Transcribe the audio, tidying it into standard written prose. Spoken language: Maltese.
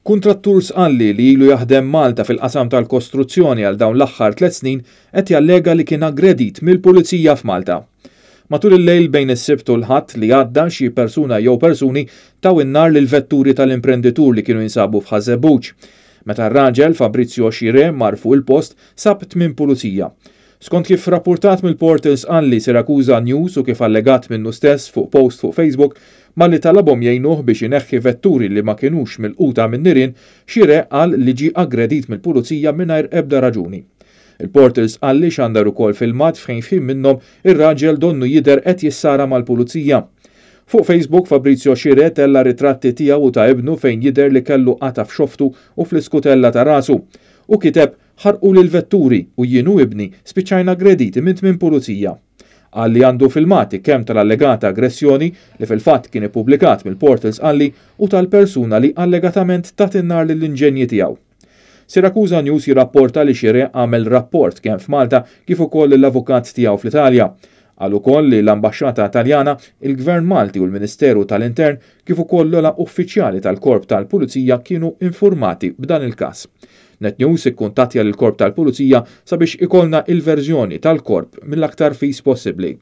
Kuntrattur Sqalli li ilu jaħdem Malta fil-qasam tal-kostruzzjoni għal dawn l-aħħar tliet snin qed jallega li kien aggredit mill-Pulizija f'Malta. Matul il-lejl bejn is-Sibt u l-Ħadd li għadda xi persuna jew persuni taw in-nar lill-vetturi tal-imprenditur li kienu jinsabu f'Ħaż-Żebbuġ. Meta r-raġel, Fabrizio Scirè, mar fuq il-post sab tmien pulizija. Skont kif rappurtat mill-portal Sqalli Siracusa News u kif allegat minnu stess fuq post fuq Facebook, malli talabhom jgħinuh biex ineħħi vetturi li ma kinux milquta min-nirien, Scirè qal li ġie aggredit mill-pulizija mingħajr ebda raġuni. Il-portal Sqalli xandar ukoll filmat fejn f'ħin minnhom ir-raġel donnu jidher qed jissara mal-pulizija. Fuq Facebook Fabrizio Scirè tella' ritratti tiegħu u ta' ibnu fejn jidher li kellu qatgħa f'xoftu u fl-iskutella ta' rasu. Hu kiteb, Ħarquli l-vetturi u jien u ibni spiċċajna aggrediti minn tmien pulizija. Qal li għandu filmati kemm tal-allegata aggressjoni, li fil-fatt kien ippubblikat mill-portal Sqalli, u tal-persuna li allegatament tat in-nar lill-inġenji tiegħu. Siracusa News jirrapporta li Scirè għamel rapport kemm f'Malta kif ukoll lill-avukat tiegħu fl-Italja. Qal ukoll li l-Ambaxxata Taljana, il-Gvern Malti u l-Ministeru tal-Intern kif ukoll l-ogħla uffiċjali tal-Korp tal-Pulizija kienu infurmati b'dan il-każ. Net News ikkuntattja lill-Korp tal-Pulizija sabiex ikollna il-verżjoni tal-Korp mill-aktar fis possibbli.